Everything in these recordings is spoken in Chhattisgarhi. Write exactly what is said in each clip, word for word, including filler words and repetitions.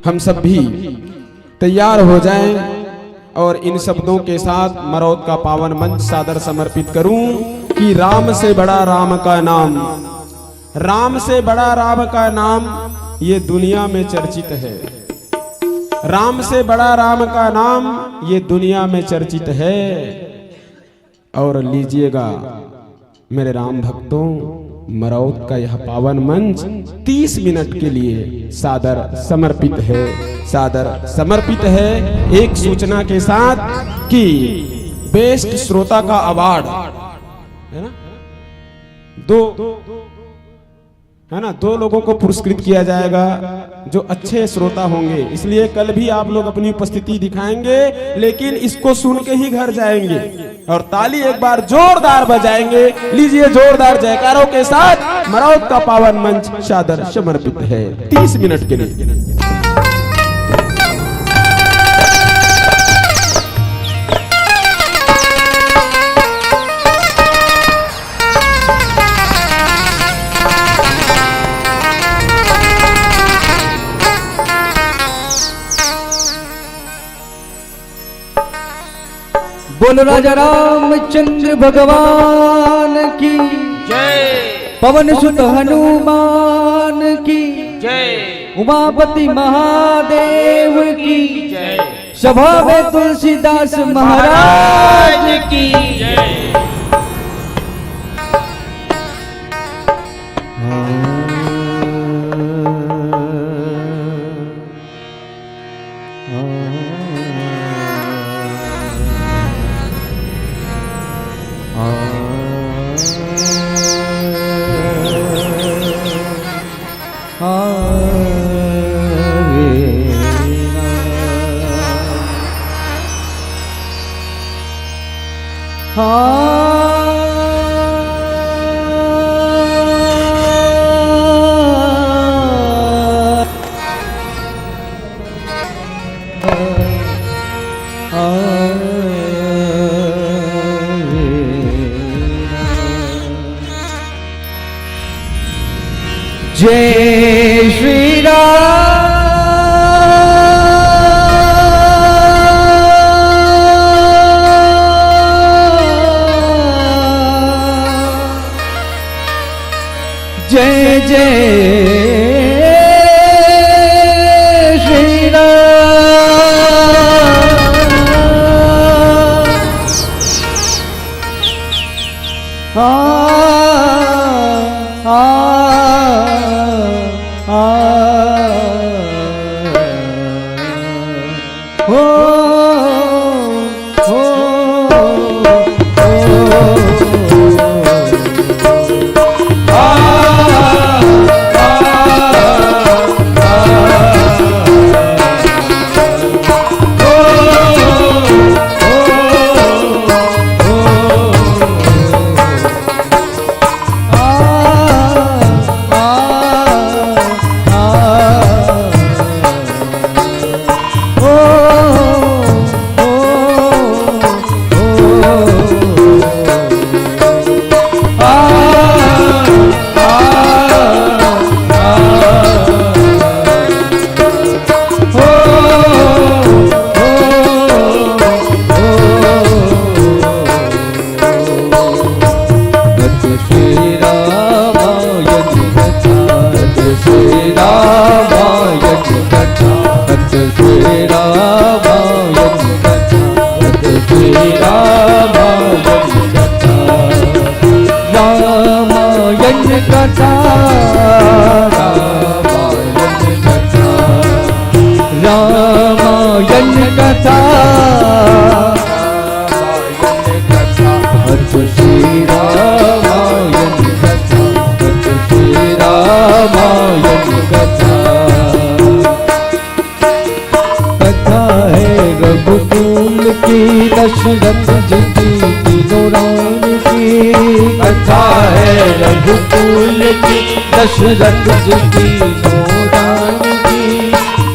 हम सब भी तैयार हो जाएं और इन शब्दों के साथ मरौत का पावन मंच सादर समर्पित करूं कि राम से बड़ा राम का नाम, राम से बड़ा राम का नाम ये दुनिया में चर्चित है, राम से बड़ा राम का नाम ये दुनिया में चर्चित है। और लीजिएगा मेरे राम भक्तों, मरौत का यह पावन मंच तीस मिनट के लिए सादर समर्पित है, सादर समर्पित है। एक सूचना के साथ कि बेस्ट श्रोता का अवार्ड, है ना, दो, है ना, दो लोगों को पुरस्कृत किया जाएगा जो अच्छे श्रोता होंगे, इसलिए कल भी आप लोग अपनी उपस्थिति दिखाएंगे, लेकिन इसको सुन के ही घर जाएंगे। और ताली एक बार जोरदार बजाएंगे। लीजिए, जोरदार जयकारों के साथ मरौत का पावन मंच सादर समर्पित है तीस मिनट के लिए। बोलो राजा रामचंद्र भगवान की जय। पवन सुत हनुमान की जय। उमापति महादेव की जय। सभा में तुलसीदास महाराज की जय। जय श्री राम। जय जय श्री राम। आ, आ, आ, ओ, ओ, ओ, ओ। अथ श्री रामायण कथा, अथ श्री रामायण कथा, अथ श्री रामायण कथा, अथ श्री रामायण कथा। रामायण कथा, रामायण कथा, रामायण कथा। अथ श्री रामायण कथा, अथ श्री रामायण कथा। कथा है रघुकुल की, दशरथ जी की तीनों रानी की। कथा है रघुकुल की, दशरथ जी की तीनों रानी की।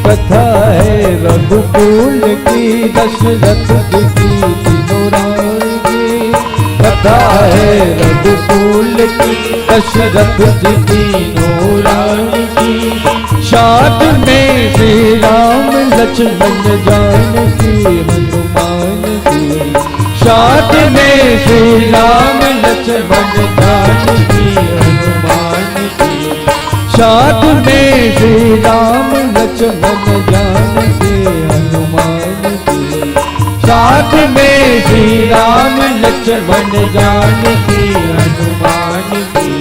कथा है रघुकुल की, दशरथ जी की तीनों रानी की। कथा है रघुकुल की, दशरथ जी की तीनों रानी की। साथ में श्री राम लक्ष्मण जानकी हनुमान की, साथ में श्री राम लक्ष्मण जानकी हनुमान की, साथ में श्री राम लक्ष्मण जानकी हनुमान की, साथ में श्री राम लक्ष्मण जानकी हनुमान की।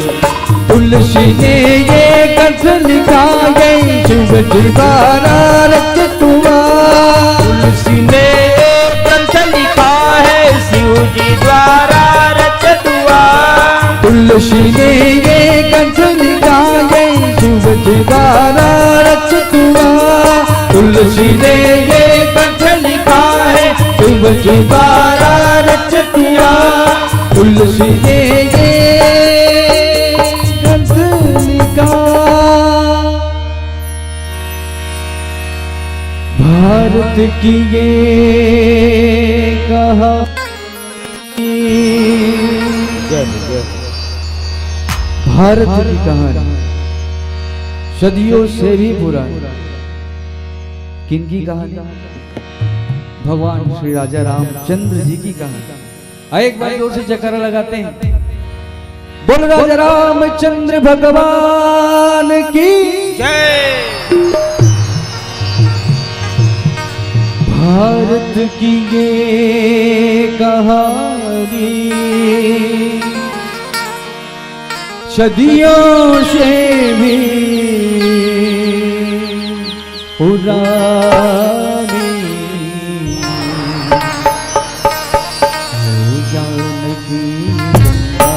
तुलसी ने ये ग्रंथ लिखा है, शिव जी द्वारा रचित हुआ। तुलसी ने ये ग्रंथ लिखा है, शिव जी द्वारा रचित हुआ। तुलसी ने ये ग्रंथ लिखा है, शिव जी द्वारा रचित हुआ। तुलसी ने ये ग्रंथ लिखा है, शिव जी द्वारा रचित हुआ। तुलसी ने ये ग्रंथ लिखा, भारत की ये कहा। जय हो, जय हो। भारत की कहानी सदियों से भी पुरानी। किनकी कहानी? भगवान श्री राजा रामचंद्र जी की कहानी। आइए, एक बार जोर से जयकारा लगाते हैं। बोल राजा रामचंद्र भगवान की। जय। भारत की ये कहानी सदियों से भी पुरानी। हे जानकी गंगा,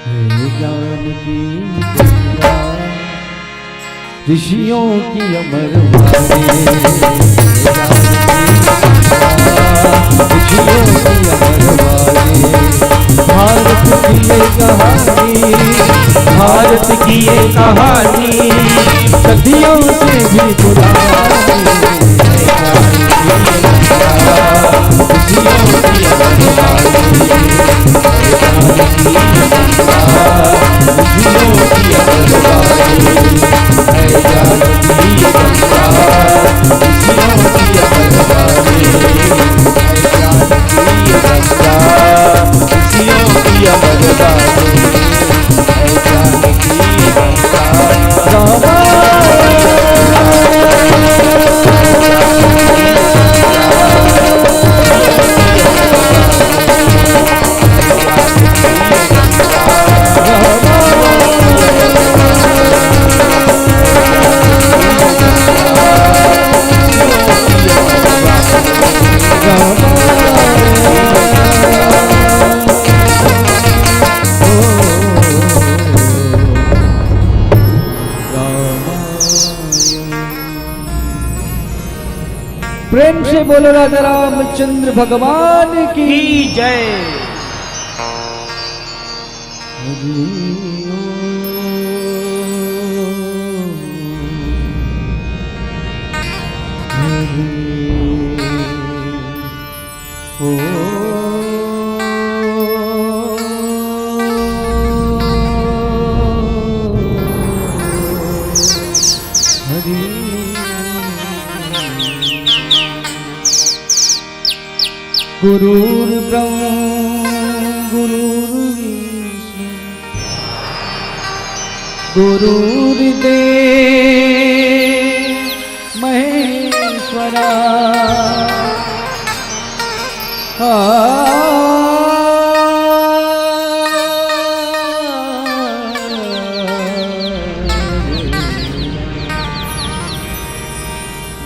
हे जानकी गंगा, ऋषियों की अमर वाणी। हे जानकी गंगा, ऋषियों की अमर वाणी। भारत की ये कहानी, भारत की ये कहानी सदियों से भी पुरानी। प्रेम से बोलो राजा रामचंद्र भगवान की। की जय। हरि ओम। हरि ओम। हरि। गुरुर्ब्रह्म गुरुर्विष्णु गुरुर्देव महेश्वरा।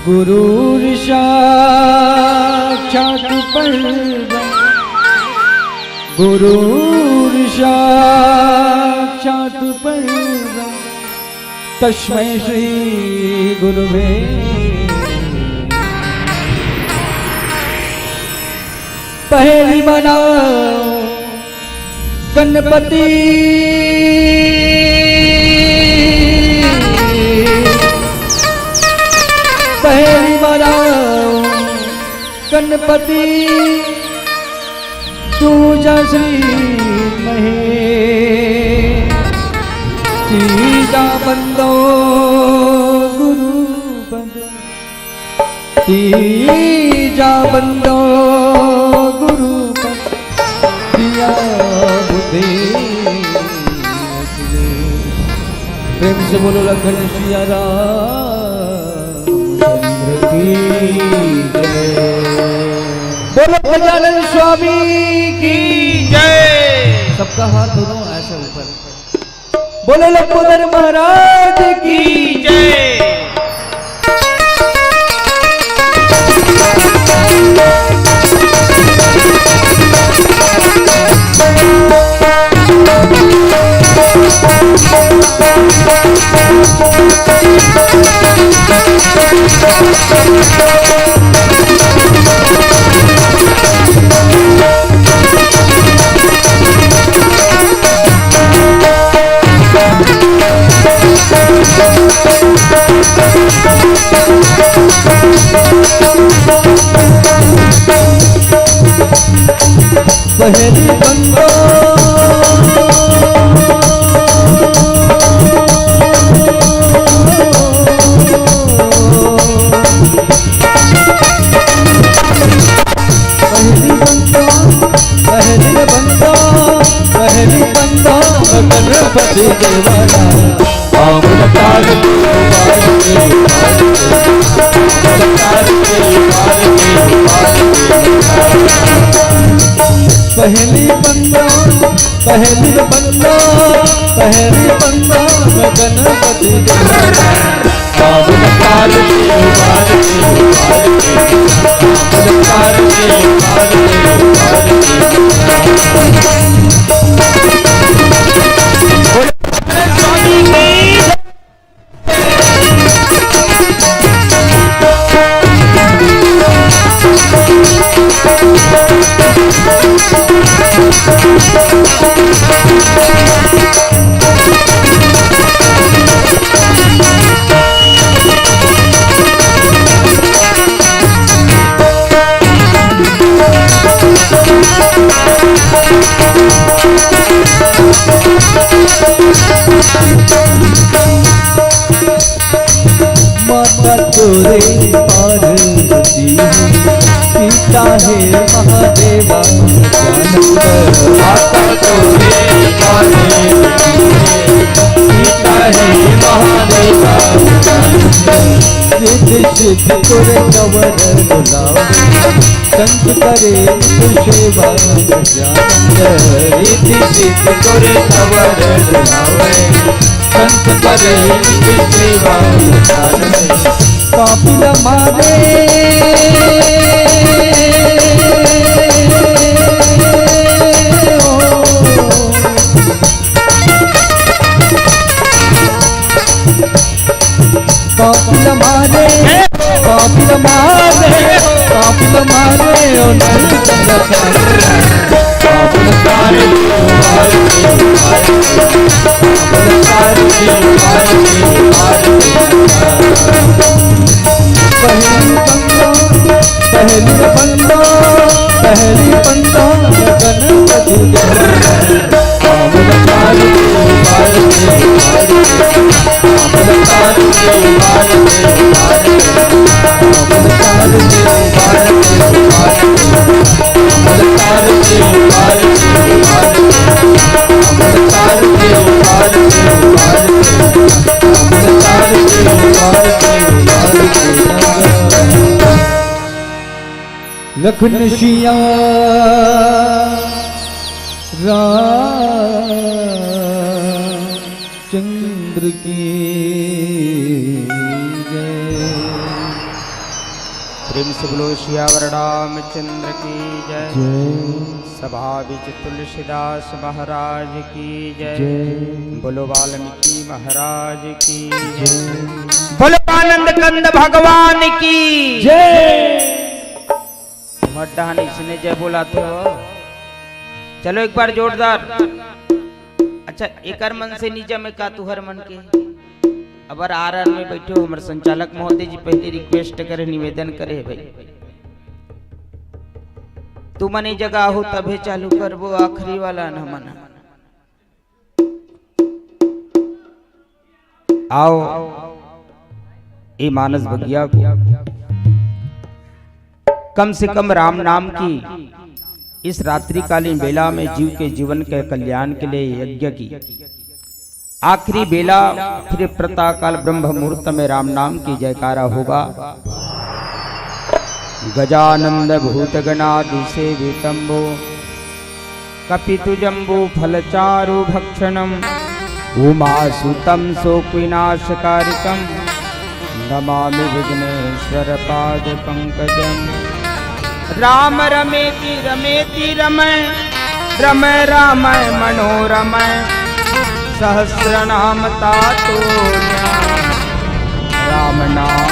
गुरुर्साक्षात् परब्रह्म, गुरुर्साक्षात् परब्रह्म, तस्मै श्री गुरुवे। पहेली बनाओ गणपति, पहेली बनाओ गणपति, दूजा श्री महेश, तीजा बंदो गुरु बंदो, तीजा बंदो गुरु बंदो, दिया बुद्धि। प्रेम से बोलो लखन सिया राम चंद्र की जय। बोलो गजानन स्वामी की जय। सबका हाथ दोनों ऐसे ऊपर। बोलो लंबोदर महाराज की जय। पहली बंदो, पहली बंदो, पहली बंदो, पहली बंदो, गणपति देवारा। अवतार के उबार के उबार के, अवतार के उबार के उबार के। पहली बंदो, पहली बंदो, पहली बंदो, गणपति देवारा। अवतार के उबार के उबार के, अवतार के उबार के उबार के। माता तोरे पार्वती, पिता हे महादेवा जानंद। माता तोरे पार्वती, पिता हे महादेवा जानंद। रिद्धि सिद्धि तोरे कवर बुलावे, संत करे नित सेवा जानंद। रिद्धि सिद्धि तोरे कवर बुलावे, संत करे नित सेवा जानंद। पापी न मारे ओ। पापी न मारे, पापी न मारे, पापी न मारे, ओ नहीं चंगा सारे। पापी न मारे, पहली बंदो, पहली बंदो, पहली बंदो, गणपति देव। लखन सिया रामचंद्र की जय। प्रेम से बोलो सियावर रामचंद्र की जय। जय। सभा बीच तुलसीदास महाराज की जय। जय। बोलो वाल्मीकि महाराज की जय। जय। बोलो आनंद कंद भगवान की जय। मत डहान इसने जय बोलाते हो। चलो एक बार जोरदार। अच्छा, एकर मन से नीचा में का तुहर मन के? अबर आर आर में बैठे हो, हमर संचालक महोदय जी पहले request करे, निवेदन करे हे भाई, तुमन ए जगह हो तभे चालू करबो, आखिरी वाला न मना। आओ, ए मानस बगिया को कम से कम राम नाम की इस रात्रिकालीन बेला में जीव के जीवन के कल्याण के लिए यज्ञ की आखिरी बेला, फिर प्रातःकाल ब्रह्म मुहूर्त में राम नाम की जयकारा होगा। गजानंद भूत गणादि सेवितंबो कपितुजम्बूफलचारुभक्षणम्। उमासुतं शोकविनाशकारिकं नमामि विघ्नेश्वरपादपङ्कजम्। राम रमेति रमेति रमय, रमय रामय मनोरमय। सहस्रनाम तातुल्या राम नाम।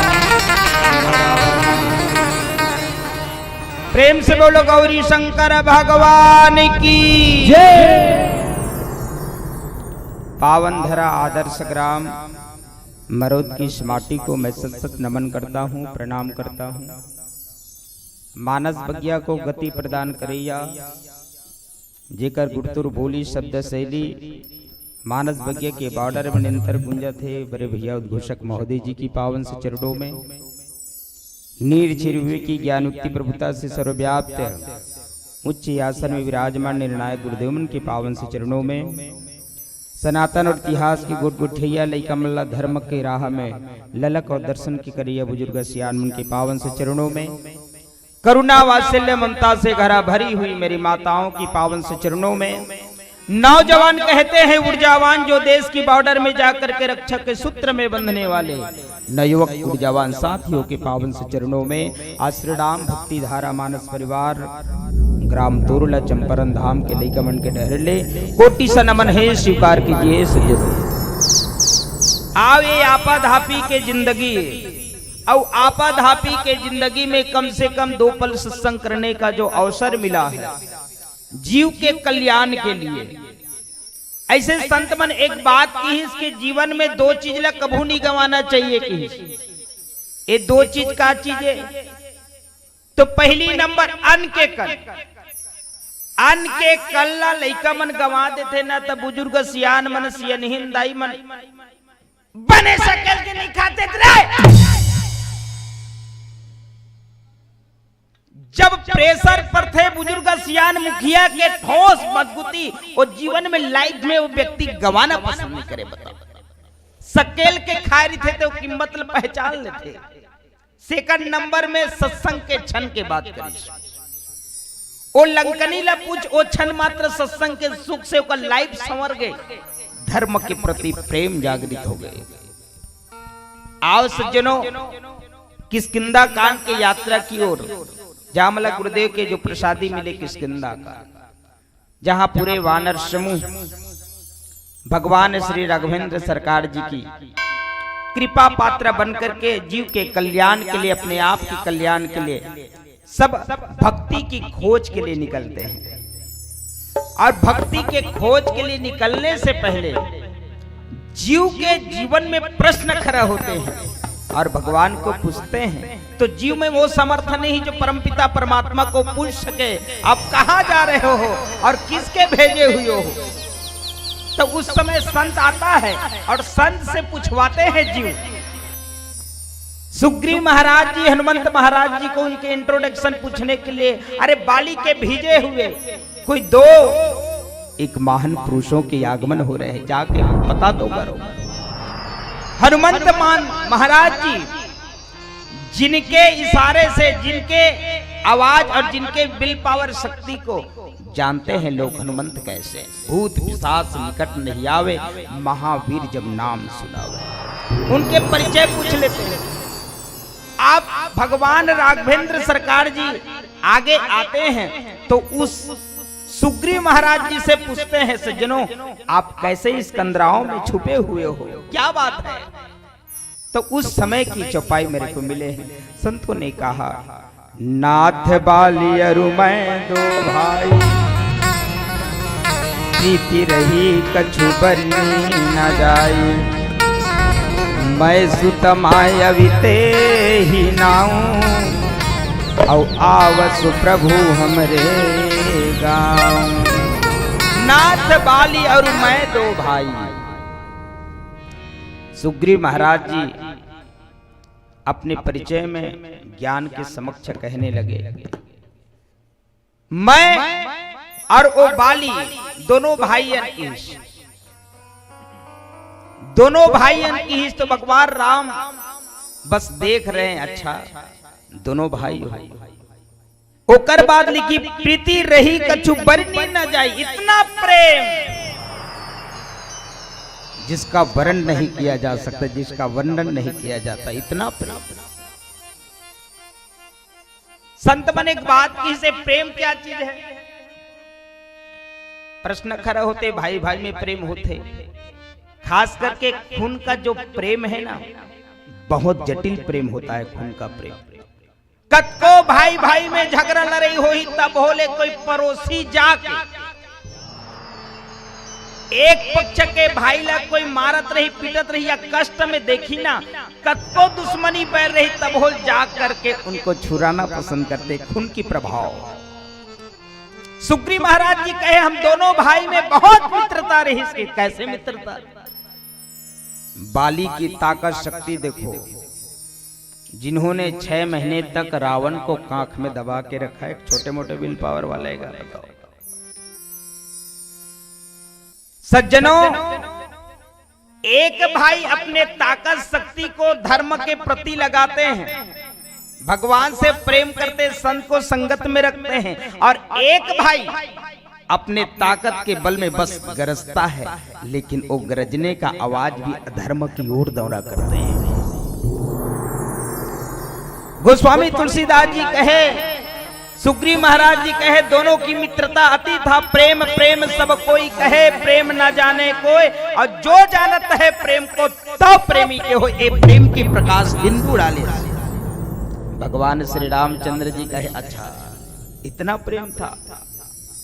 प्रेम से बोलो गौरी शंकर भगवान की जय। पावन धरा आदर्श ग्राम मरोद की इस माटी को मैं सत सत नमन करता हूँ, प्रणाम करता हूँ। मानस बगिया को गति प्रदान करैया, जेकर गुरतुर बोली शब्द शैली मानस बगिया के बॉर्डर में निरंतर गूंजत हे, बड़े भैया उद्घोषक महोदय जी की पावन से चरणों में नीर छिरुवे की ज्ञानोक्ति प्रभुता से सर्वव्याप्त उच्च आसन में विराजमान निर्णायक गुरुदेव मन के पावन से चरणों में सनातन और इतिहास की गोठ गोठैया लइका मन ला धर्म के राह में ललक और दर्शन के करैया बुजुर्ग सियान मन के पावन से चरणों में करुणा वात्सल्य ममता से घरा भरी हुई मेरी माताओं की पावन से चरणों में नौजवान कहते हैं ऊर्जावान, जो देश की बॉर्डर में जाकर के रक्षा के सूत्र में बंधने वाले नवयुवक ऊर्जावान साथियों के पावन से चरणों में आज श्री राम भक्ति धारा मानस परिवार ग्राम तोरला चंपारण धाम के लइका मन के डहर ले कोटि सा नमन है, स्वीकार कीजिए सज्जनों। आओ ये आपाधापी के जिंदगी, और आपाधापी के जिंदगी में कम से कम दो पल सत्संग करने का जो अवसर मिला है, जीव के कल्याण के लिए। ऐसे संत मन एक बात किहिस कि जीवन में दो चीज ला कभू नहीं गंवाना चाहिए किहिस। ये दो चीज का चीज है? तो पहली नंबर अन्न के कल। अन्न के कल ला लइका मन गंवा देथे ना, त बुजुर्ग सियान मन, सियनहिन दाई मन बने सकेल के नहीं खाते रे। जब प्रेशर पड़थे बुजुर्ग सियान मुखिया के ठोस मजबूती, वो जीवन में, लाइफ में वो व्यक्ति गंवाना पसंद नहीं करे। बताओ, सकेल के खाए रहिथे तो कीमत ल पहचान लेथे। सेकंड नंबर में सत्संग के क्षण के बात करी। ओ लंकनी ला पूछ, ओ क्षण मात्र सत्संग के सुख से ओकर लाइफ संवर गए, धर्म के प्रति प्रेम जागृत हो गए। आओ सज्जनों, किष्किंधा कांड के यात्रा की ओर, जहाँ मला गुरुदेव के जो प्रसादी मिले किष्किंधा का, जहाँ पूरे वानर समूह भगवान श्री राघवेंद्र सरकार जी की कृपा पात्र बन करके जीव के कल्याण के लिए, अपने आप के कल्याण के लिए सब भक्ति की खोज के लिए निकलते हैं। और भक्ति के खोज के लिए निकलने से पहले जीव के जीवन में प्रश्न खड़ा होते हैं और भगवान को पूछते हैं, तो जीव में वो समर्थ नहीं जो परमपिता परमात्मा को पूछ सके, "आप कहाँ जा रहे हो और किसके भेजे हुए हो?" तो उस समय संत आता है और संत से पूछवाते हैं जीव। सुग्रीव महाराज जी हनुमंत महाराज जी को उनके इंट्रोडक्शन पूछने के लिए, "अरे बाली के भेजे हुए कोई दो एक महान पुरुषों के आगमन हो रहे हैं, जाके पता तो करो।" हनुमंत मान महाराज जी जिनके इशारे से, जिनके आवाज और जिनके विल पावर शक्ति को जानते हैं लोग हनुमंत कैसे, "भूत पिशाच निकट नहीं आवे, महावीर जब नाम सुनावे।" उनके परिचय पूछ लेते हैं। आप भगवान राघवेंद्र सरकार जी आगे आते हैं तो उस सुग्रीव महाराज जी से पूछते हैं, "सज्जनों, आप कैसे इस कंदराओं में छुपे हुए हो, क्या बात है?" तो उस समय की चौपाई मेरे को मिले हैं। संतों ने कहा, "नाथ बाली अरु मैं दो भाई, प्रीति रही कछु बरनी न जाई। मैं सुत माय अविते ही नाऊ, औ आवसु प्रभु हमरे गाँव।" नाथ बाली और मैं दो भाई, सुग्रीव महाराज जी अपने परिचय में ज्ञान के समक्ष कहने लगे, मैं और वो बाली दोनों भाई अन किहिस, दोनों भाई अन किहिस तो भगवान राम बस देख रहे हैं, अच्छा दोनों भाई हो। ओकर बाद लिखी, प्रीति रही कछु बरनी न जाई, इतना प्रेम जिसका वर्ण नहीं किया जा सकता, जिसका वर्णन नहीं किया जाता, इतना प्रेम। संत मन एक बात किहिसे, प्रेम क्या चीज है? प्रश्न खड़ा होथे, भाई भाई में प्रेम होथे, खास करके खून का जो प्रेम है ना, बहुत जटिल प्रेम होता है खून का प्रेम। कतको भाई भाई में झगरा लड़ई होही, तब होले कोई पड़ोसी जाके एक पक्ष के भाई ला कोई मारत रही, पीटत रही या कष्ट में देखी ना, कतको दुश्मनी बैर रही, तब होले जा करके उनको छुड़ाना पसंद करते। खून की प्रभाव। सुग्रीव महाराज जी कहे, हम दोनों भाई में बहुत मित्रता रहिस। कैसे मित्रता? बाली की ताकत शक्ति देखो, जिन्होंने छह महीने तक रावण को कांख में दबा के रखा, एक छोटे मोटे विल पावर वाले का बताओ। सज्जनों, एक भाई अपने ताकत शक्ति को धर्म के प्रति लगाते हैं, भगवान से प्रेम करते, संत को संगत में रखते हैं, और एक भाई अपने ताकत के बल में बस गरजता है, लेकिन वो गरजने का आवाज भी अधर्म की ओर दौरा करते हैं। गोस्वामी तुलसीदास जी कहे, सुग्रीव महाराज जी कहे, दोनों की मित्रता अति था प्रेम, प्रेम सब कोई कहे, प्रेम ना जाने कोई, और जो जानत है प्रेम को, तो प्रेमी के हो, ये प्रेम की प्रकाश बिंदु डाले। भगवान श्री रामचंद्र जी कहे, अच्छा, इतना प्रेम था?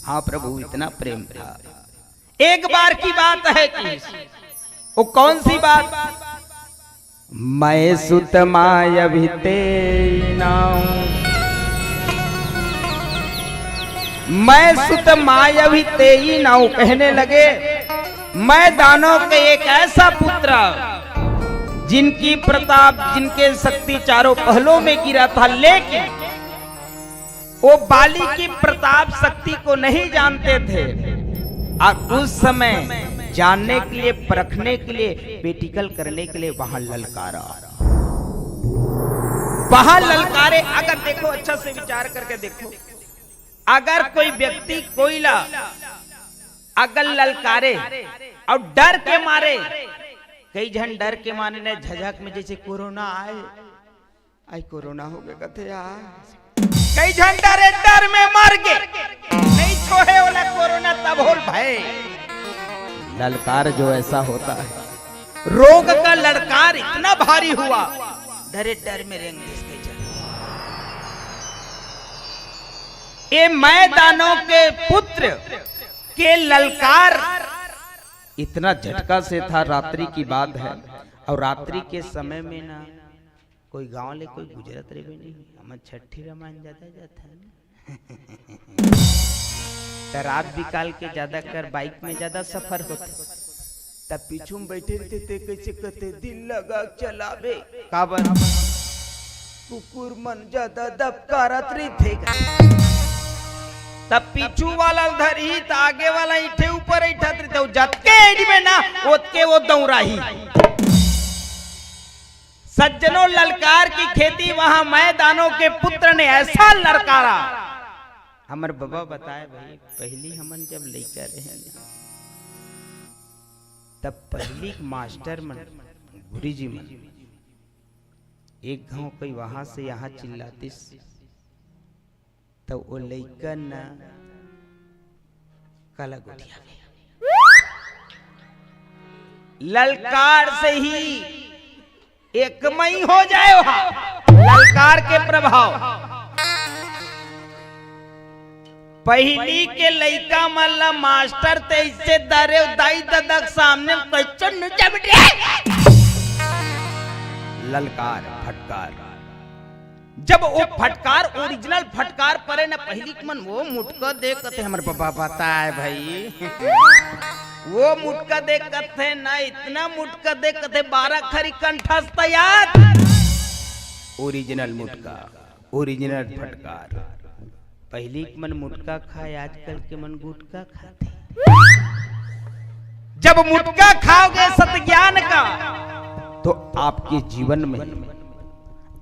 हाँ प्रभु, इतना प्रेम था। एक बार की बात है कि वो कौन सी बात? मैं सुत माय अभी तेई नाऊ, मैं सुत माय अभी तेई नाऊ कहने लगे, मैं दानव के एक ऐसा पुत्र जिनकी प्रताप, जिनके शक्ति चारों पहलों में गिरा था, लेकिन वो बाली की प्रताप शक्ति को नहीं जानते थे। और उस समय जानने के लिए, परखने के लिए, practical करने के लिए वहां ललकारा, वहां ललकारे। अगर देखो, अच्छा से विचार करके देखो, अगर कोई व्यक्ति कोई ला अगर ललकारे और डर के मारे, कई झन डर के मारे ने झझक में जैसे कोरोना आए, आई कोरोना हो गए कथे यार। कई झन डरे डर में मर गे, नहीं छोहे वाला कोरोना तब होल भय। ललकार जो ऐसा होता है, रोग का ललकार इतना भारी हुआ, डरे डर में रेंग दिस कई झन। ये मैं दानव के पुत्र के ललकार इतना झटका से था, रात्रि की बात है, और रात्रि के समय में ना कोई गांव ले कोई गुजरत रहे नहीं, हमर छठी रामायण जाता जाता है ना। त रात बिकाल के ज्यादा कर बाइक में ज्यादा सफर होथे, तब पीछू में बैठे रहिथे, ते कैसे कहते, दिल लगा के चलाबे, काबर कुकुर मन ज्यादा दबकारत रहिथे। तब पीछू वाला धरही त आगे वाला ईठे ऊपर ईठत रहिथे, जतके एड़ी में ना ओतके वो दौड़ाही। सज्जनों, ललकार की खेती वहां मैं दानों के पुत्र ने ऐसा ललकारा। हमर बाबा बताए भाई, पहली हमन जब लइका रहे ना, तब पहली मास्टर मन, गुरुजी मन, एक घाव कोई वहां से यहां चिल्लातिस, तो वो लइका न काला गोठिया ललकार से ही एक मई हो जाए वहां। ललकार के प्रभाव। पहली के लइका मन ला मास्टर तैसे दरे दाई ददा के सामने कैसे नु जब रे। ललकार, फटकार। जब वो फटकार, ओरिजिनल फटकार परे न, पहली के मन वो मुटका देख कथे, हमर बाबा बताए भाई। वो मुटका देख कथे ना, इतना मुटका देख कथे, बारह खरी कंठस्थ याद। ओरिजिनल मुटका, ओरिजिनल फटकार। पहिली के मन मुटका खाय, आजकल के मन गुटका खाथे। जब मुटका खाओगे सत ज्ञान का, तो आपके जीवन में,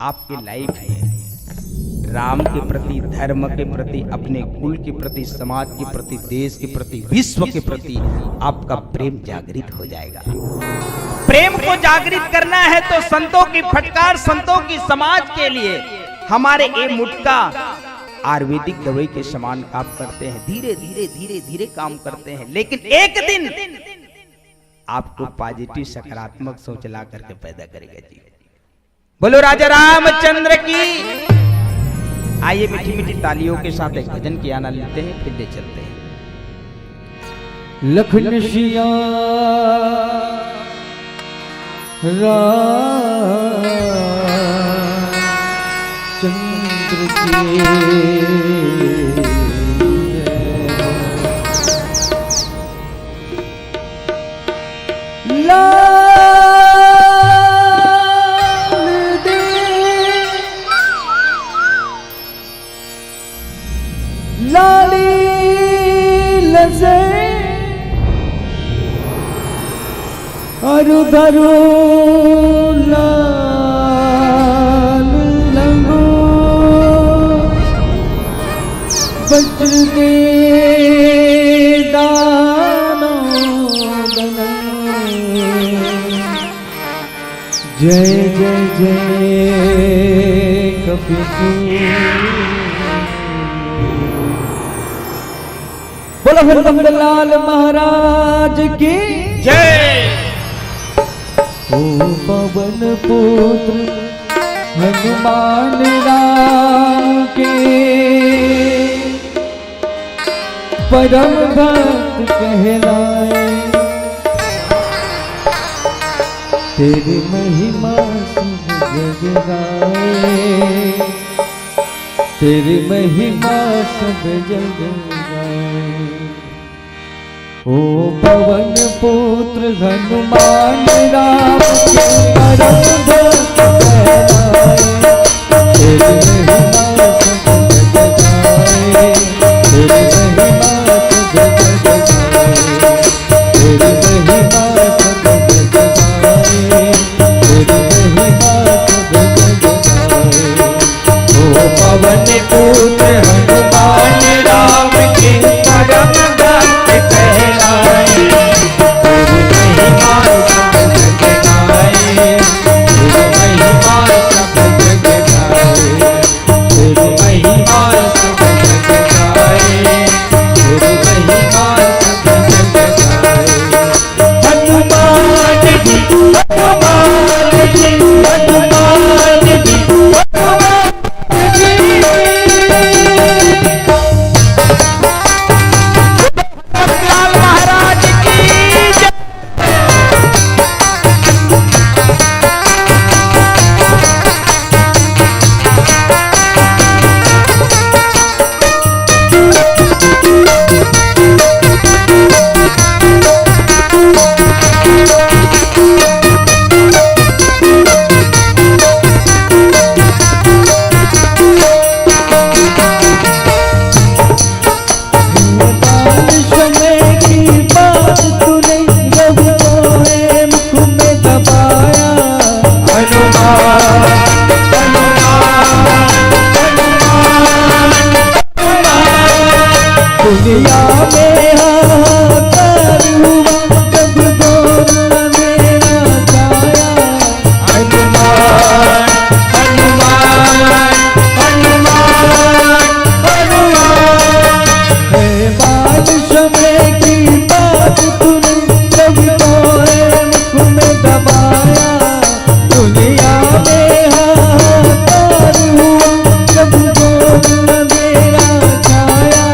आपके लाइफ में राम के प्रति, धर्म के प्रति, अपने कुल के प्रति, समाज के प्रति, देश के प्रति, विश्व के प्रति आपका प्रेम जागृत हो जाएगा। प्रेम को जागृत करना है तो संतों की फटकार, संतों की समाज के लिए हमारे ये मुटका आयुर्वेदिक दवाई के समान काम करते हैं। धीरे धीरे, धीरे धीरे काम करते हैं, लेकिन एक दिन आपको पॉजिटिव, सकारात्मक सोच ला करके पैदा करेगा जी। बोलो राजा रामचंद्र की। आइए, मीठी मीठी तालियों के साथ एक भजन की आनंद लेते हैं, फिर ले चलते हैं। लखन सिया रामचंद्र की। लाल दे, लाली लजे, अरु धरु लाल लंगो, वज्र दे दानो दनो। जय जय जय कपिल। बोलो फिर नंदलाल महाराज की जय। ओ पवन पुत्र हनुमान राम के परम भक्त कहलाए, तेरी महिमा सब जग गाए, तेरी महिमा सब जग गाए। ओ पवन पुत्र हनुमान राम के परम भक्त कहलाए। तेरी महिमा सब जग गाए, तेरी महिमा सब जग गाए, तेरी महिमा सब जग गाए, तेरी महिमा सब जग गाए। ओ पवन पुत्र हनुमान राम के परम भक्त कहलाए। तेरी महिमा सब जग गाए, तेरी महिमा सब जग गाए, तेरी महिमा सब जग गाए, तेरी महिमा सब जग गाए। हनुमान जी, हनुमान जी, हनुमान जी, हनुमान जी। लाल महाराज की जय। दुनिया में हाहाकार हुआ, जब दौर अंधेरा छाया। हनुमान, हनुमान, हनुमान, हनुमान। हे बाल समय की बात तूने, जब तोहे मुख में दबाया। दुनिया में हाहाकार हुआ, जब दौर अंधेरा छाया।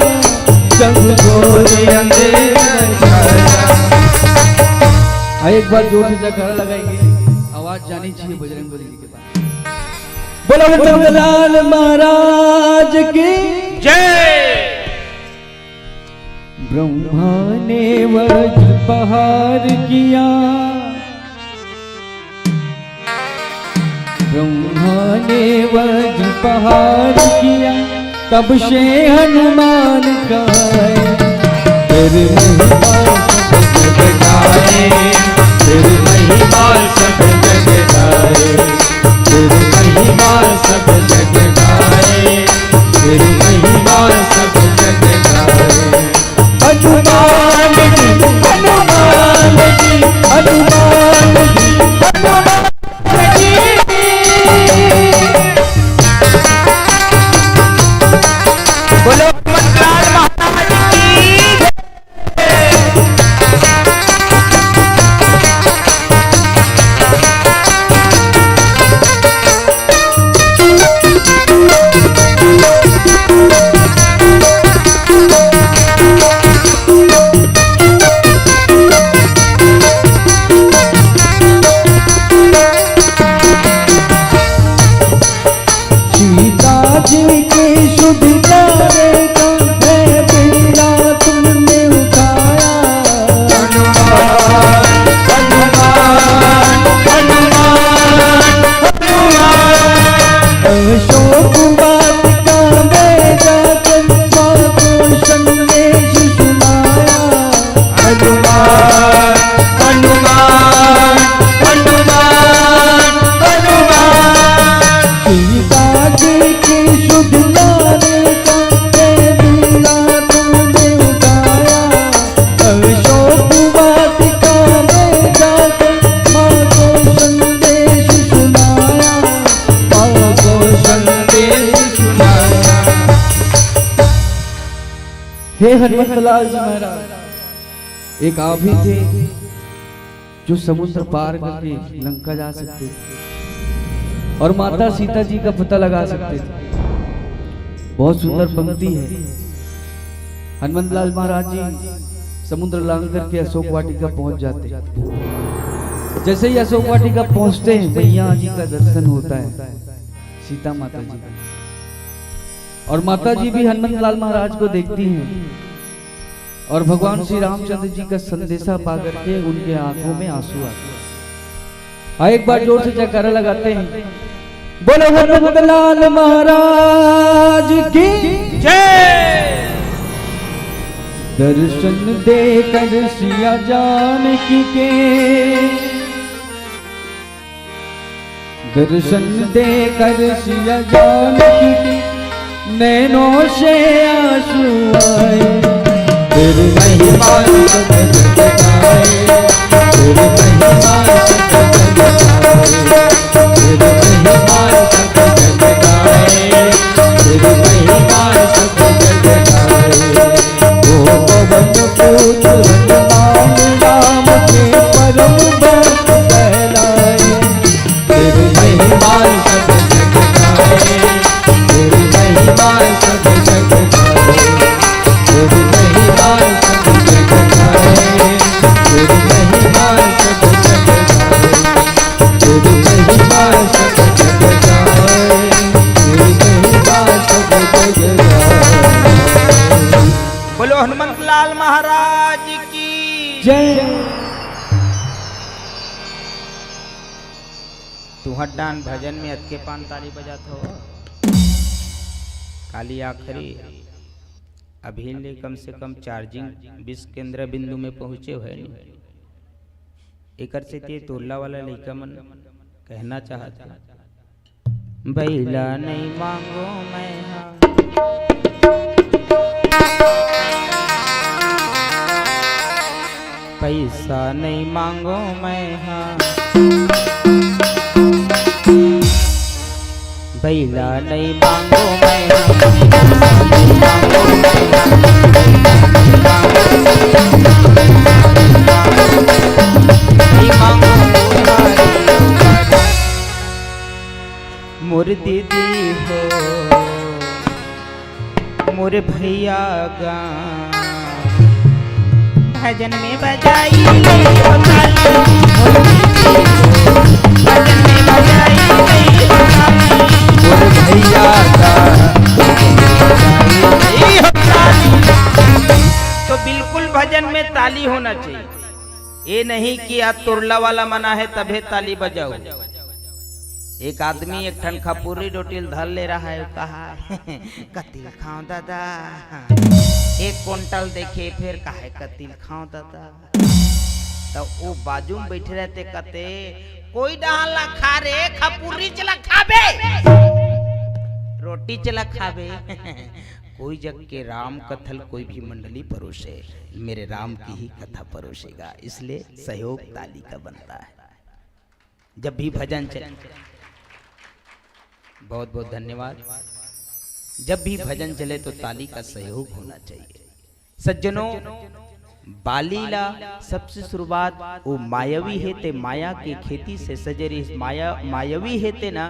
जब दौर अंधेरा छाया। हाँ, एक बार जोर से जयकारा लगाएंगे, आवाज जानी चाहिए बजरंग बली जी के पास। बोलो नंदलाल महाराज की जय। ब्रह्मा ने वज्र पहार किया, ब्रह्मा ने वज्रपहार किया, तब से हनुमान कहाए। तेरी महिमा सब जग गाए, तेरी महिमा सब जग गाए, तेरी महिमा सब जग गाए, तेरी महिमा सब जग गाए। हनुमान जी, हनुमान जी, हनुमान जी, हनुमान जी। बोलो हनुमंतलाल महाराज की। सीता जी की सुध प्यारे का है बीड़ा तुमने उठाया। हनुमान, हनुमान, हनुमान, हनुमान। अशोक वाटिका में जाकर माँ को संदेश सुनाया। हनुमान, हनुमान, हनुमान, हनुमान। सीता जी की सुध लाने का है बीड़ा तुमने उठाया। अशोक वाटिका में जाकर माँ को संदेश सुनाया, माँ को संदेश सुनाया। हे हनुमंतलाल जी महाराज, एक आप ही थे जो समुद्र पार करके लंका जा सकते थे और माता सीता जी का पता लगा सकते थे। बहुत सुंदर पंक्ति है। हनुमंतलाल महाराज जी समुद्र लांघ करके अशोक वाटिका पहुंच जाते। जैसे ही अशोक वाटिका पहुंचते हैं, मैया जी का दर्शन होता है, सीता माता जी का। और माता जी भी हनुमंतलाल महाराज को देखती हैं और भगवान श्री रामचंद्र जी का संदेशा पा करके उनके आंखों में आंसू आते हैं। हाँ, एक बार जोर से जयकारा लगाते हैं, बोलो हनुमंतलाल महाराज की जय। दर्शन देकर सिया जानकी के, दर्शन देकर सिया जानकी के नैनों से आंसू आए। तेरी महिमा सब जग गाए, तेरी महिमा सब जग गाए, तेरी महिमा सब जग गाए, तेरी महिमा सब जग गाए। ओ पवन पुत्र हनुमान राम के परम भक्त कहलाए। तेरी महिमा सब जग गाए, तेरी महिमा सब जग गाए, तेरी महिमा सब जग गाए, तेरी महिमा सब जग गाए, तेरी महिमा सब जग गाए, तेरी महिमा सब जग गाए। बोलो हनुमंतलाल महाराज की जय। तुंहर डान भजन में अतके पान ताली बजात हो। काली आखिरी अभी ले कम से कम चार्जिंग बीस केंद्र बिंदु में पहुंचे हुए नहीं। एकर सेती टोला वाला लइका मन कहना चाहत हे, बइला नइ मांगो मैं हा, पइसा नइ मांगो मैं हा, बइला नइ मांगो मैं हा, नइ मांगो मैं हा, नइ मांगो उधारी। मोर दीदी हो, मोर भैया गा, भजन में बजाई गई हो ताली, मोर दीदी हो, भजन में बजाई गई हो ताली, मोर भैया गा, भजन में बजाई गई हो ताली। तो बिल्कुल भजन में ताली होना चाहिए। नहीं कि आज तुरला वाला मना है तभे ताली बजाओ। एक आदमी एक ठन खपुरी डोटी ल धर ले रहा है, कहा कतिल खाओ दादा, एक कुंटल देखे फिर कहे कतिल खाओ दादा। तो वो बाजू में बैठे रहते, कहते कोई डहान ला खा रे, खपुरी चला खाबे, रोटी चला खाबे। कोई जग के राम कथल कोई भी मंडली परोसे, मेरे राम की ही कथा परोसेगा, इसलिए सहयोग ताली का बनता है। जब भी भजन चले, बहुत बहुत धन्यवाद। जब भी भजन चले तो ताली का सहयोग होना चाहिए। सज्जनों, बाली ला सबसे शुरुआत वो मायावी हे ते माया के खेती से सजे रहिस। माया, मायावी हे ते ना,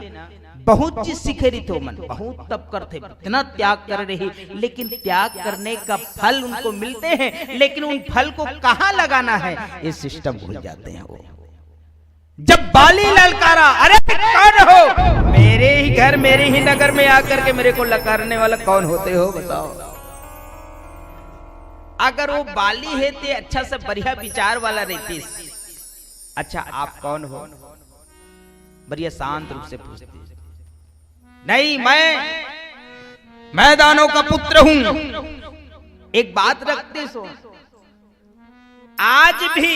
बहुत चीज सीखे रहिथे ओमन, बहुत तप करथे, इतना त्याग कर रही, लेकिन त्याग करने का फल उनको मिलते हैं, लेकिन उन फल को कहाँ लगाना है, ये सिस्टम भूल जाते हैं वो। जब बाली ललकारा, अरे कौन हो? मेरे ही घर, मेरे ही नगर में आकर के मेरे को ललकारने वाला कौन होते हो, बताओ। अगर वो बाली हे ते अच्छा से बढ़िया विचार वाला रहतीस, अच्छा आप कौन हो, बढ़िया शांत रूप से पूछतीस। नहीं, मैं मैदानों का पुत्र हूं। एक बात रखतीस हो, आज भी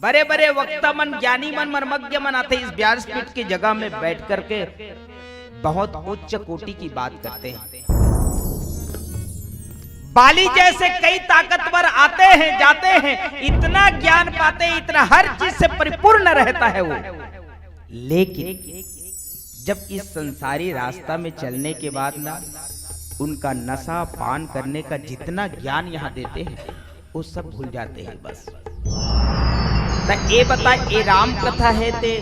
बड़े बड़े वक्ता मन, ज्ञानी मन, मर्मज्ञ मन आते, इस व्यासपीठ की जगह में बैठ करके बहुत उच्च कोटि की बात करते हैं। बाली जैसे कई ताकतवर आते हैं, जाते हैं, इतना ज्ञान पाते, इतना हर चीज से परिपूर्ण रहता है वो, लेकिन जब इस संसारी रास्ता में चलने के बाद ना, उनका नशा पान करने का जितना ज्ञान यहाँ देते हैं, वो सब भूल जाते हैं बस। त ए बता, ए राम कथा हे ते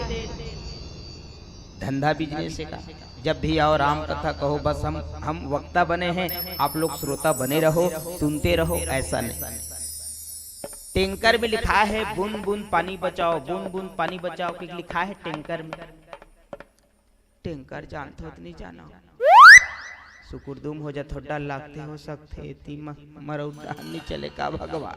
धंधा बिजनेस हे का? जब भी आओ राम कथा कहो, बस हम हम वक्ता बने हैं, आप लोग श्रोता बने रहो, सुनते रहो, ऐसा नहीं। टैंकर में लिखा है बूंद बूंद पानी बचाओ, बूंद बूंद पानी बचाओ के लिखा है टैंकर में। टैंकर जानथो त नहीं जानो, सुकुरदुम हो जाथो, डर लागथे, हो सकथे एती म-, मरऊ डहान नहीं चले का भगवान।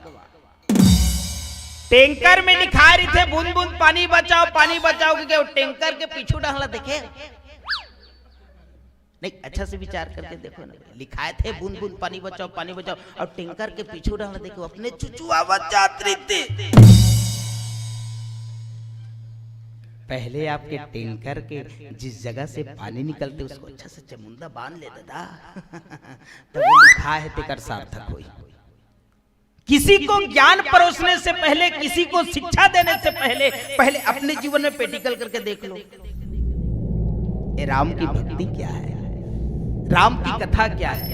टैंकर में लिखाय रहिथे बूंद बूंद पानी बचाओ, पानी बचाओ, क्योंकि वो टैंकर के पीछू डहला देखे नहीं, अच्छा से विचार करके देखो ना, लिखाय थे बूंद बूंद पानी बचाओ, पानी बचाओ, और टैंकर के पीछू डहला देखो, अपने चुचू आवत जात रहिथे। पहले आपके टैंकर के जिस जगह से पानी निकलते, उसको अच्छा से चमुंदा बांध ले दादा। तब वो लिखाय हे तेकर सार्थक होई। किसी को ज्ञान परोसने से पहले, किसी को शिक्षा देने से पहले, पहले अपने जीवन में practical करके देख लो। ए, राम की भक्ति क्या है, राम की कथा क्या है?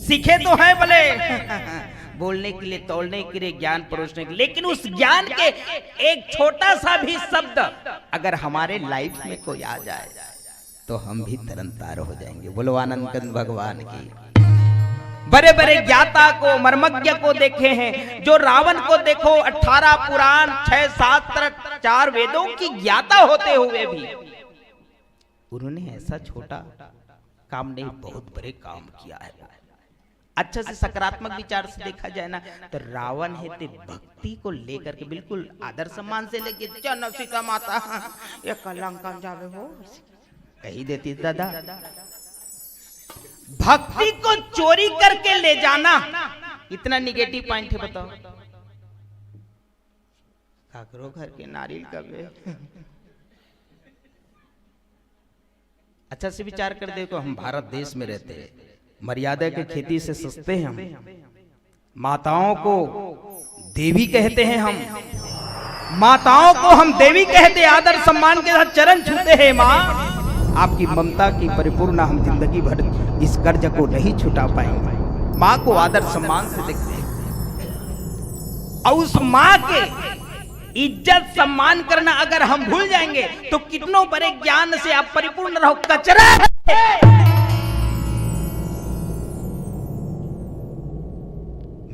सीखे तो हैं भले बोलने के लिए, तोलने के लिए, ज्ञान परोसने के लिए, लेकिन उस ज्ञान के एक छोटा सा भी शब्द अगर हमारे लाइफ में कोई आ जाए तो हम भी तरनतार हो जाएंगे। बोलो आनंद कंद भगवान की। बड़े बड़े ज्ञाता को, मर्मज्ञ को देखे हैं, जो रावण को देखो, अठारह पुराण, छह शास्त्र, चार वेदों की ज्ञाता होते हुए भी उन्होंने ऐसा छोटा काम नहीं, बहुत बड़े काम किया है। अच्छा से सकारात्मक विचार से देखा जाए ना, तो रावण हे ते भक्ति को लेकर के बिल्कुल आदर सम्मान से लेके, "चल सीता माता, ये कलंकन जावे हो," कही देती दादा। भक्ति को चोरी करके ले जाना, इतना नेगेटिव पॉइंट है, बताओ। काकरो घर के नारियल कबे। अच्छा से विचार कर, देखो, हम भारत देश में रहते हैं, मर्यादा की खेती से सस्ते हैं हम। माताओं को देवी कहते हैं हम, माताओं को हम देवी कहते, आदर सम्मान के साथ चरण छूते हैं। माँ, आपकी ममता की परिपूर्ण हम जिंदगी भर इस कर्ज को नहीं छुटा पाएंगे। माँ को आदर सम्मान से देखते हैं। और उस माँ के इज्जत सम्मान करना अगर हम भूल जाएंगे तो कितनों बड़े ज्ञान से आप परिपूर्ण रहो, कचरा है।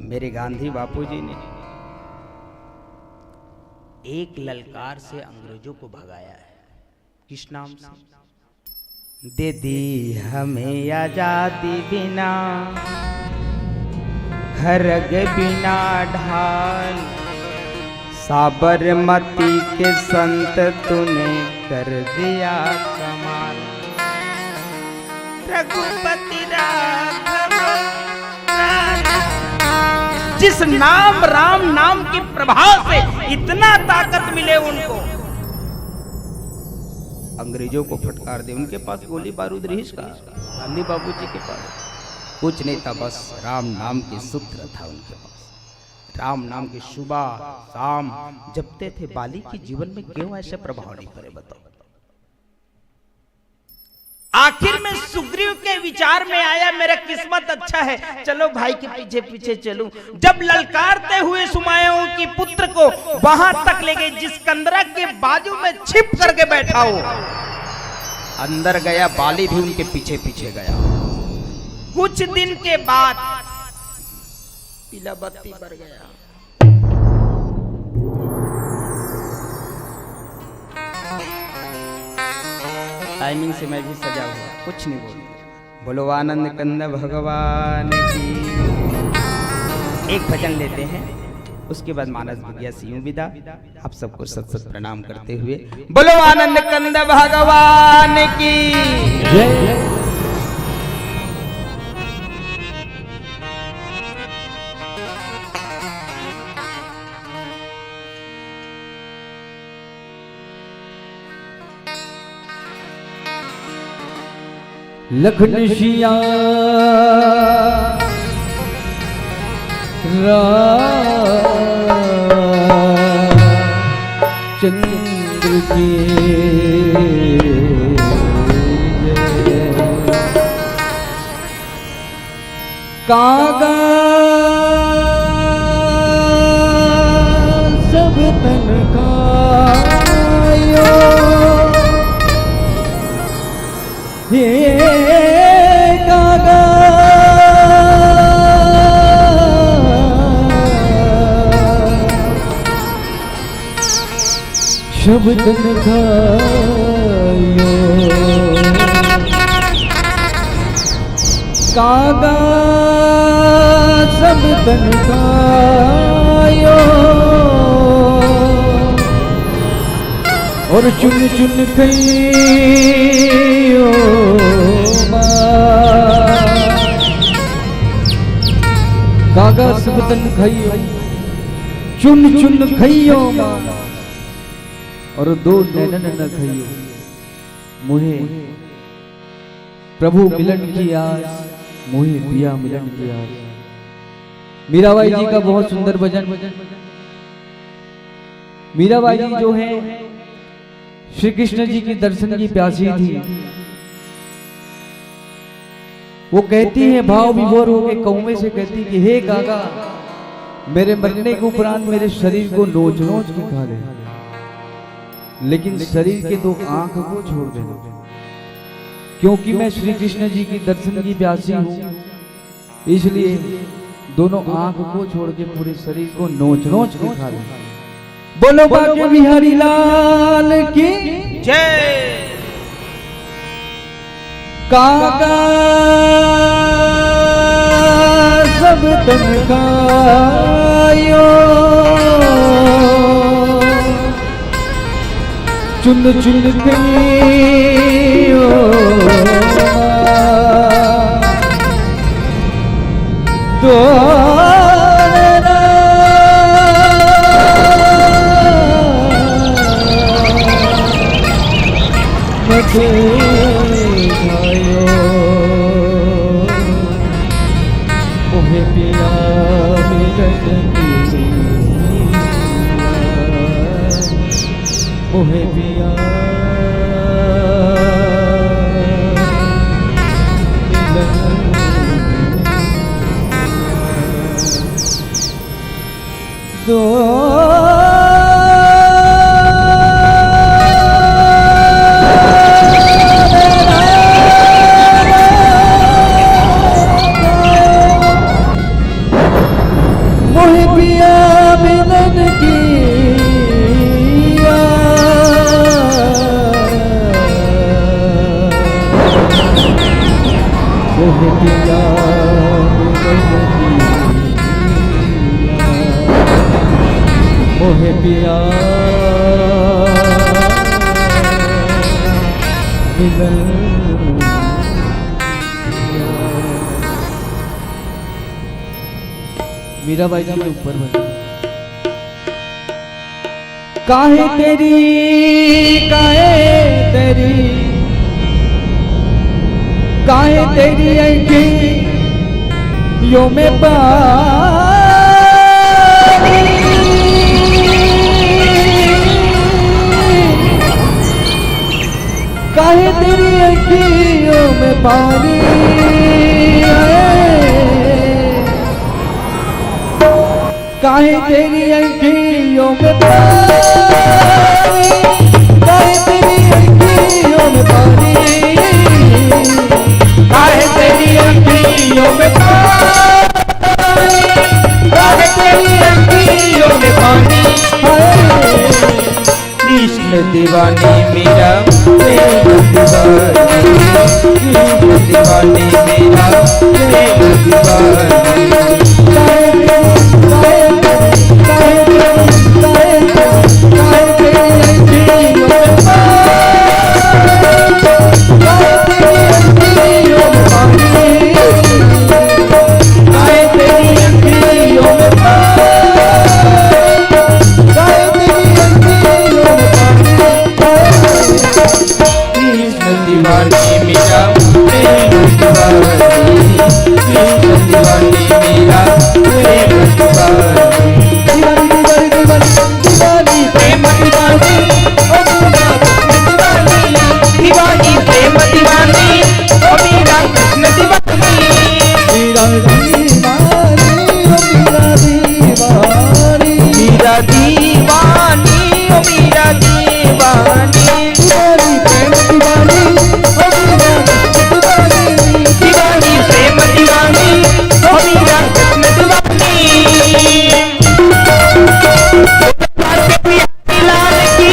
मेरे गांधी बापू जी ने एक ललकार से अंग्रेजों को भगाया है। किस नाम से? दे दी हमें आजादी बिना खरग बिना ढाल, साबरमती के संत तूने कर दिया कमाल। रघुपति राघव, जिस नाम, राम नाम के प्रभाव से इतना ताकत मिले उनको, अंग्रेजों को फटकार दे। उनके पास गोली बारूद रहीस का? गांधी बाबू जी के पास कुछ नहीं था, बस राम नाम के सूत्र था उनके पास। राम नाम की सुबह शाम जपते थे। बाली के जीवन में क्यों ऐसे प्रभाव नहीं पड़े, बताओ? आखिर में सुग्रीव के विचार में आया, मेरा किस्मत अच्छा है, चलो भाई के पीछे पीछे चलूं। जब ललकारते हुए सुमायों की पुत्र को वहां तक ले गए, जिस कंदरा के बाजू में छिप करके बैठा हो, अंदर गया, बाली भी उनके पीछे पीछे गया। कुछ दिन के बाद पीला बत्ती बर गया। टाइमिंग से मैं भी सजा हुआ, कुछ नहीं बोलूंगा। बोलो आनंद कंद भगवान की। एक भजन लेते हैं, उसके बाद मानस भगिया सिंह विदा। आप सबको सत सत प्रणाम करते हुए बोलो आनंद कंद भगवान की। जय। लखन सिया रामचंद्र की जय। कागा सब तन खायो, हे कागा सब तन खायो। कागा सब तन खायो और चुन चुन खइयो माँ। कागा सब तन खइयो, चुन चुन खइयो माँ, और दो नैनन न खइयो। मोहे प्रभु मिलन की आस, मोहे पिया मिलन की आस। मीराबाई जी का बहुत सुंदर भजन। मीराबाई जी जो है, श्री कृष्ण जी के दर्शन की प्यासी थी। वो कहती है, भाव विभोर होके कौवे से कहती कि हे कागा, मेरे मरने के उपरांत मेरे शरीर को नोच नोच के खा ले, लेकिन शरीर के दो आंख को छोड़ देना, क्योंकि मैं श्री कृष्ण जी की दर्शन की प्यासी हूँ, इसलिए दोनों आंख को छोड़ के पूरे शरीर को नोच नोच के खा ले। बोलो बांके बिहारी लाल की जय। कागा सब तन खायो, चुन चुन खइयो। दो मत खायो, मोहे पिया मिलन की मोहे पिया मिलन। दो मोहे पिया मिलन की आस। पिया मिलन। मीराबाई जी के ऊपर बजा। काहे तेरी, काहे तेरी, काहे तेरी आँखियों में पानी। काहे तेरी आँखियों में पानी है। काहे तेरी आँखियों में पानी, काहे तेरी आँखियों में पानी, काहे तेरी आँखियों में पानी, काहे तेरी आँखियों में पानी। हाय। कृष्ण दीवानी मेरा प्रेम दीवानी, कृष्ण दीवानी मेरा प्रेम दीवानी। कृष्ण दीवानी मेरा प्रेम दीवानी, कृष्ण दीवानी मेरा प्रेम दीवानी। दीवानी, दीवानी, दीवानी, दीवानी, प्रेम दीवानी, ओ मेरा कृष्ण दीवानी। दीवानी, प्रेम दीवानी, ओ मेरा कृष्ण दीवानी। मेरा दीवानी, ओ मेरा दीवानी। मेरा दीवानी, ओ मेरा दीवानी। दीवानी प्रेम दीवानी, ओ मेरा दीवानी। दीवानी प्रेम दीवानी, ओ मेरा कृष्ण दीवानी। लाल की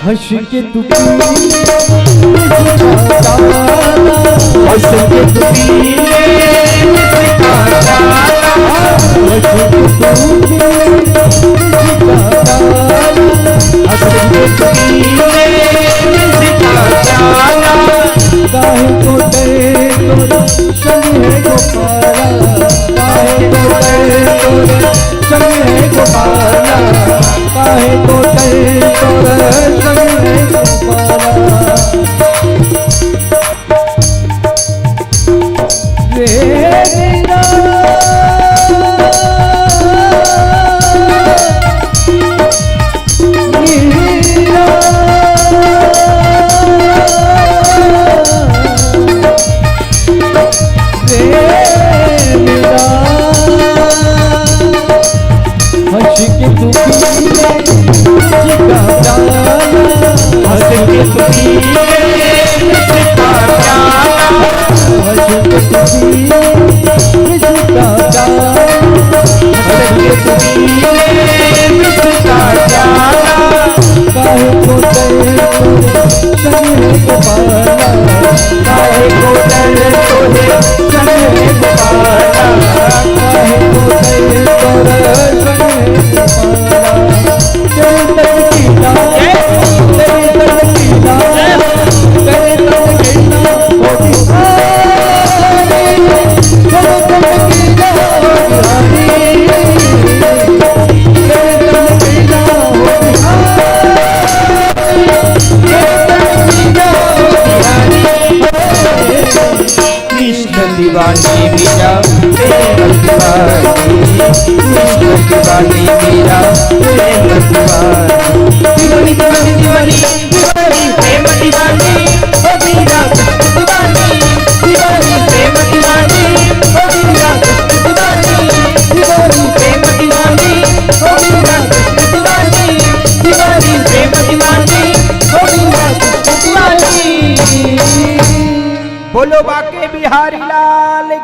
हंस के तू पी ले, हंस के तू पी ले, हंस के तू पी ले, हंस के तू पी ले, काहे को डरे तोरे संग है गोपाला, काहे को डरे तोरे संग है गोपाला, काहे को डरे तोरे संग है गोपाला। रे मीरा, मीरा। रे मीरा, हंस के तू पी ले, तुझका डाला। हंस के तू पी ले, तुझका डाला। हंस के तू पी ले, तुझका डाला। हंस के तू पी ले, तुझका डाला। काहे को डरे तोरे संग है गोपाला, काहे को डरे तोरे संग है गोपाला, काहे को डरे तोरे संग है गोपाला। तेरे तन की ना, तेरे तन की ना, तेरे तन की बानी मेरा प्रेम की बानी, कृष्ण की बानी मेरा प्रेम की बानी।